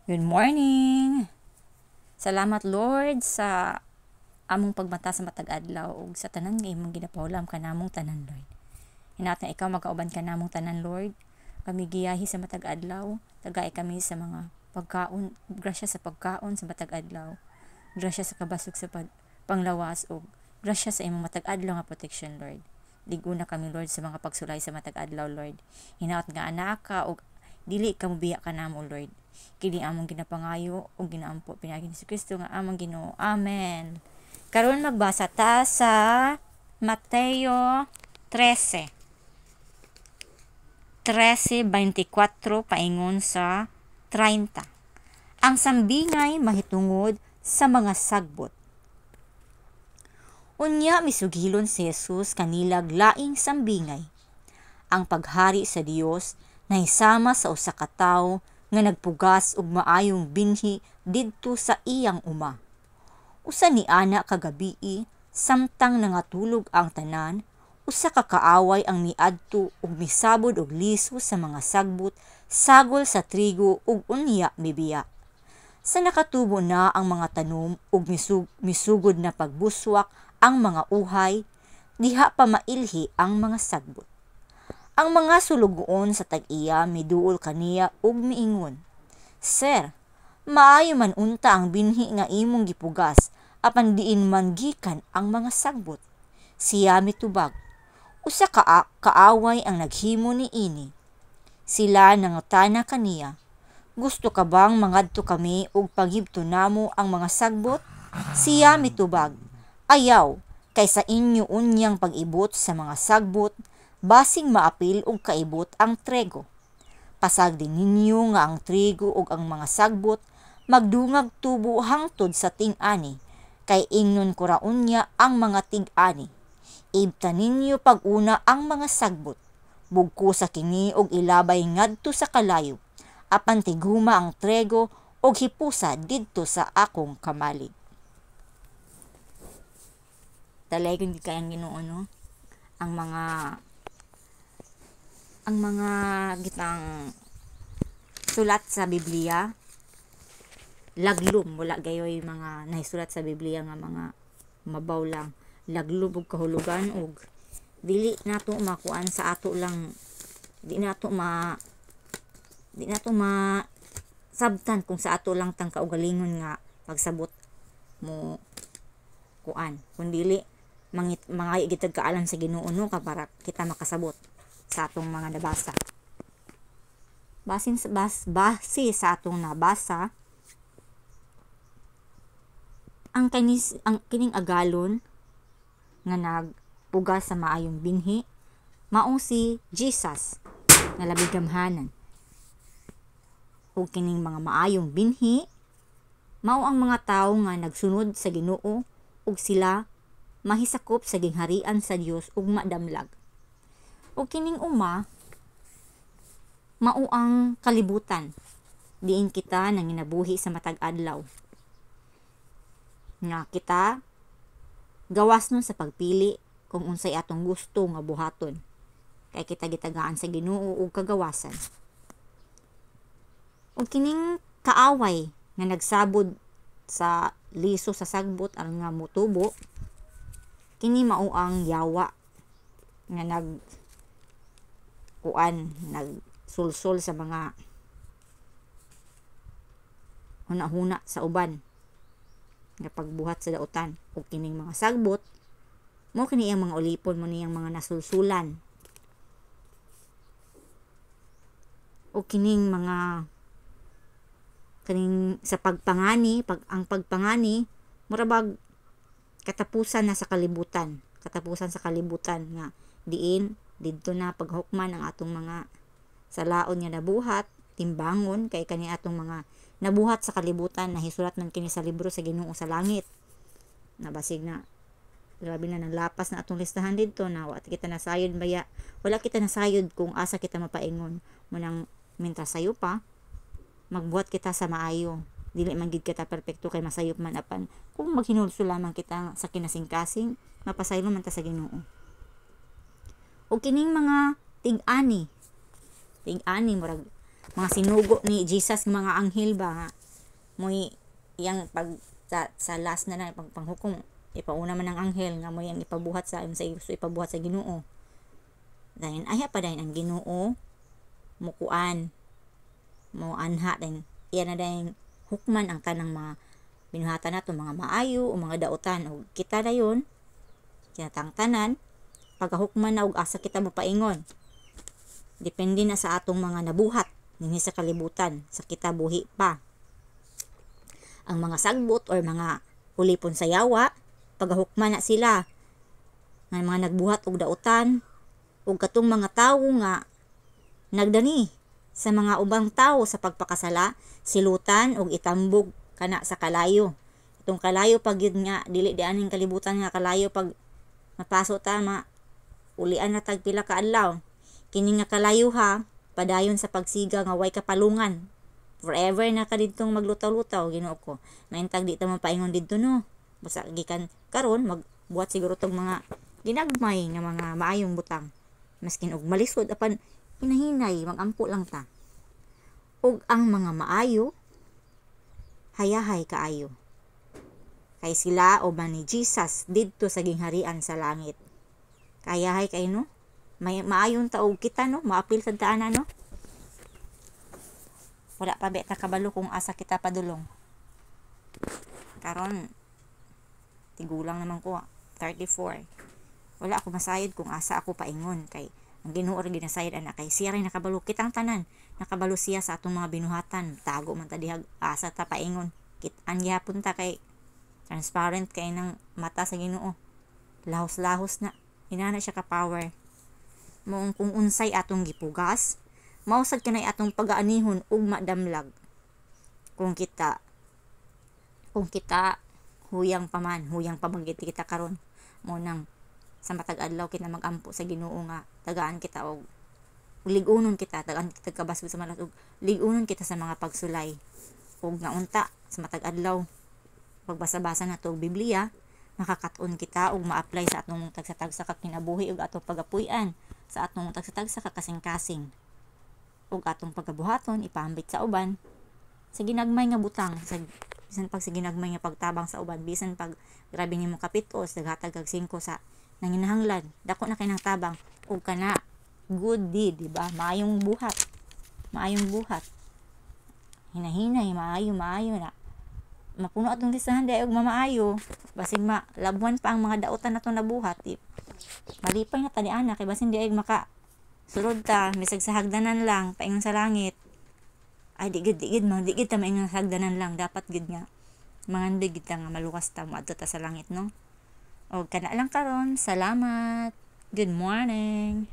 Good morning. Salamat, Lord, sa among pagmata sa matag adlaw ug sa tanan nga imong ginapahulam kanamong tanan, Lord. Hinaot nga ikaw magkauban kanamong tanan, Lord. Kami giyahi sa matag adlaw, tagay kami sa mga pagkaon, grasya sa pagkaon sa matag adlaw. Grasya sa kabasog sa panglawas ug grasya sa imong matag adlaw nga protection, Lord. Liguna kami, Lord, sa mga pagsulay sa matag adlaw, Lord. Hinaot nga anaa ka ug dili ka mobiya kanamo, Lord. Kini among ginapangayo ug ginaampo pinaagi ni Kristo nga among Ginoo. Amen. Karon magbasa ta sa Mateo 13. 13:24 paingon sa 30. Ang sambingay mahitungod sa mga sagbot. Unya misugilon si Jesus kanilag laing sambingay. Ang paghari sa Dios nahisama sa usa ka tawo nga nagpugas og maayong binhi didto sa iyang uma. Usa ni ana ka gabii, samtang nangatulog ang tanan, usa ka kaaway ang miadto ug misabod og liso sa mga sagbot sagol sa trigo ug unya mibiya. Sa nakatubo na ang mga tanom ug misugod na pagbuswak ang mga uhay, diha pa mailhi ang mga sagbot. Ang mga sulugoon sa tag-iya miduol kaniya ug miingon, "Sir, maayo man unta ang binhi nga imong gipugas, apan diin man gikan ang mga sagbot?" Siya mitubag, "Usa ka kaaway ang naghimo niini." Sila nangutana kaniya, "Gusto ka bang mangadto kami ug pangibto namo ang mga sagbot?" Siya mitubag, "Ayaw, kay sa inyo unyang pag-ibot sa mga sagbot, basing maapil og kaibot ang trigo. Pasagdi ninyo nga ang trigo ug ang mga sagbot magdungag tubo hangtod sa ting-ani, kay ingnon ko ra unya ang mga tig-ani, 'Ibta ninyo pag-una ang mga sagbot, bugkosa kini og ilabay ngadto sa kalayo, apan tiguma ang trigo og hipusa didto sa akong kamalig." Dalaygon gid kay ang Ginoo, no? Ang mga gitang sulat sa Biblia laglom, wala gayoy mga nahisulat sa Biblia nga mga mabaw lang. Laglom og kahulugan og dili nato makuan sa ato lang, di nato ma sabtan kung sa ato lang tang kaugalingon nga pagsabot mo kuan, kun dili mangit mangayo gitag kaalam sa Ginoo, no, ka para kita makasabot sa atong mga nabasa. Basin sa base sa atong nabasa, ang kanis ang kining agalon nga nagpugas sa maayong binhi mao si Jesus nga labi gamhanan. Ug kining mga maayong binhi mao ang mga tawo nga nagsunod sa Ginoo ug sila mahisakop sa gingharian sa Dios ug madamlag. Ug kining uma mao ang kalibutan diin kita nanginabuhi sa matag adlaw nga kita gawas nun sa pagpili kung unsay atong gusto nga buhaton, kay kita gitagaan sa Ginoo og kagawasan. Ug kining kaaway nga nagsabod sa liso sa sagbot aron nga motubo, kini mao ang yawa nga nag kuan, nagsulsol sa mga hunahuna sa uban nga pagbuhat sa dautan. Ug kining mga sagbot mo kini iyang mga ulipon, mo niyang mga nasulsulan. Ug kining mga kining sa pagpangani, ang pagpangani mura bag katapusan na sa kalibutan, katapusan sa kalibutan nga diin didto na paghukman ang atong mga salaon nga nabuhat, timbangon kay kani atong mga nabuhat sa kalibutan, nahisulat man kini sa libro sa Ginoo sa langit. Nabasig na grabe na naglapas na atong listahan didto na wa kita nasayod baya, wala kita nasayod kung asa kita mapaingon. Munang mintras sayo pa, magbuhat kita sa maayo. Dili man gid kita perpekto kay masayop man, apan kung maghinulsol lamang kita sa kinasingkasing, mapasaylo man ta sa Ginoo. Ug kining mga tig-ani, tig-ani murag mga sinugo ni Jesus nga mga anghel ba nga Mo'y iyang pag sa last na lang pag panghukom, ipauna man ang anghel nga mo'y ang ipabuhat sa gusto ipabuhat sa Ginoo. Dayon ayha pa dayon ang Ginoo mukuan, mo anha dayon iya na dayon hukman ang tanang mga binuhatan nato, mga maayo o mga dautan. Og kita dayon kinatang tanan pagahukman na og asa kita mopaingon. Depende na sa atong mga nabuhat dinhi sa kalibutan sa kita buhi pa. Ang mga sagbot or mga ulipon sa yawa, pagahukman na sila nga mga nagbuhat og dautan, ug katong mga tawo nga nagdani sa mga ubang tawo sa pagpakasala, silutan og itambog kana sa kalayo. Itong kalayo pag yun nga dili di aning kalibutan nga kalayo, pag mapaso ta ma ulian na tag pila ka adlaw. Kini nga kalayo ha, padayon sa pagsiga nga way kapalungan. Forever na ka didtong maglutaw-lutaw, Ginoo ko. Maintag di ta mapaingon didto, no. Basta gikan karon magbuhat siguro tog mga ginagmay nga mga maayong butang. Maskin og malisod apan hinahinay magampo lang ta. Ug ang mga maayo hayahay kaayo. Kay sila uban ni Jesus didto sa gingharian sa langit. Kayahay kay, no? May maayon ta og kita, no, maapil sa taana, no. Wala pa beta kabalo kung asa kita padulong. Karon tigulang naman ko, 34. Wala ako masayod kung asa ako paingon kay ang Ginoo ra ginasayod ana, kay siya ray nakabalo, kitang tanan nakabalo siya sa atong mga binuhatan. Tago man ta dihag asa ta paingon. Kit-an gihapon ta kay transparent kay nang mata sa Ginoo. Lahos-lahos na inana siya ka power. Moong kung unsay atong gipugas, mao sad kanay atong pagaanihon ug madamlag. Kung kita huyang pa man, huyang pa man kita karon, mo nang sa matag adlaw kita magampo sa Ginoo nga tagaan kita og lig-unon kita, tagaan kita kabasgo sa malas og lig-unon kita sa mga pagsulay. Ug nga unta sa matag adlaw pagbasa-basa nato og Biblia, makakat-on kita og ma-apply sa atong tagsa-tagsa ka kinabuhi ug atong pagapuy-an sa atong tagsa-tagsa ka kasing-kasing ug atong pagabuhaton ipahambit sa uban sa ginagmay nga butang, sa bisan pag sa ginagmay nga pagtabang sa uban, bisan pag grabe nimo kapitos, naghatag kag 5 sa nanginahanglan, dako na kay nang tabang ug kana good deed, di ba? Maayong buhat, maayong buhat, hinahinay, maayo, maayo na mapuno atong listahan di og mamaayo, basig ma labuan pa ang mga dautan natong nabuhat, di malipay na ta ni ana kay basin di ay maka sulod ta bisag sa hagdanan lang paingon sa langit. Ay, di gid, di gid ma, di gid ta maingon sa hagdanan lang, dapat gid nga mangandoy gid ta nga maluwas ta, moadto ta sa langit, no. Og kana lang karon, salamat, good morning.